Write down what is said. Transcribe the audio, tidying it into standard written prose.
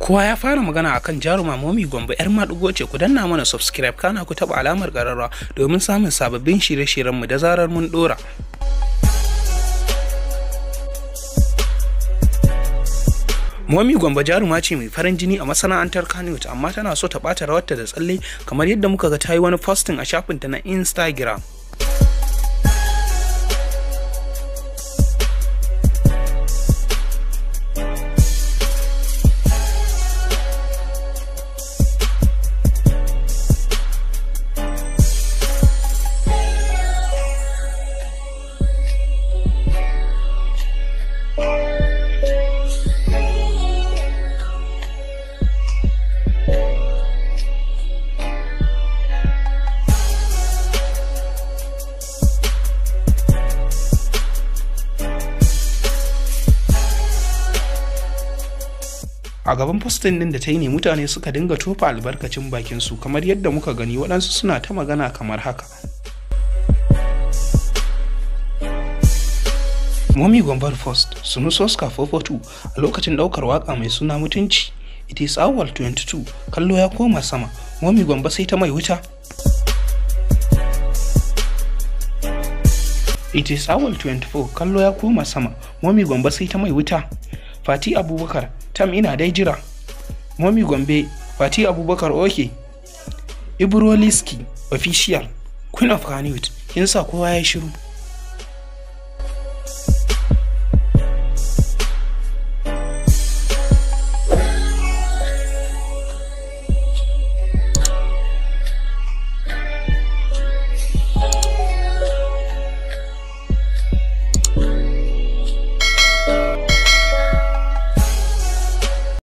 Kowa ya fara magana akan jaruma Momi Gombe yar maɗigo ce. Ku danna mana subscribe, kana ku taɓa alamar ƙararrawa domin samun sababbin shirye-shiryenmu da zarar mun ɗora. Momi Gombe jaruma ce mai farin jini a masana'antar Kannywood, amma tana so ta ɓata rawarta da tsalle kamar yadda muka ga ta yi wani posting a shafinta na Instagram. A gaban postin din da ta yi ne mutane suka dinga tofa albarkacin bakin su, kamar yadda muka gani waɗansu suna ta magana kamar haka. Momi Gombar First, Sunu Soska 442 a lokacin ɗaukar waka mai suna Mutunci. It is awal 22, kallo ya koma sama, Momi Gombe sai ta mai wuta. It is awal 24, kallo ya koma sama, Momi Gombe sai ta mai wuta. Fati Abubakar, tam ina dai jira. Momi Gombe, Fati Abubakar, oke. Ibro Liski, official, Queen of Kannywood, kin sa kowa ya shiru.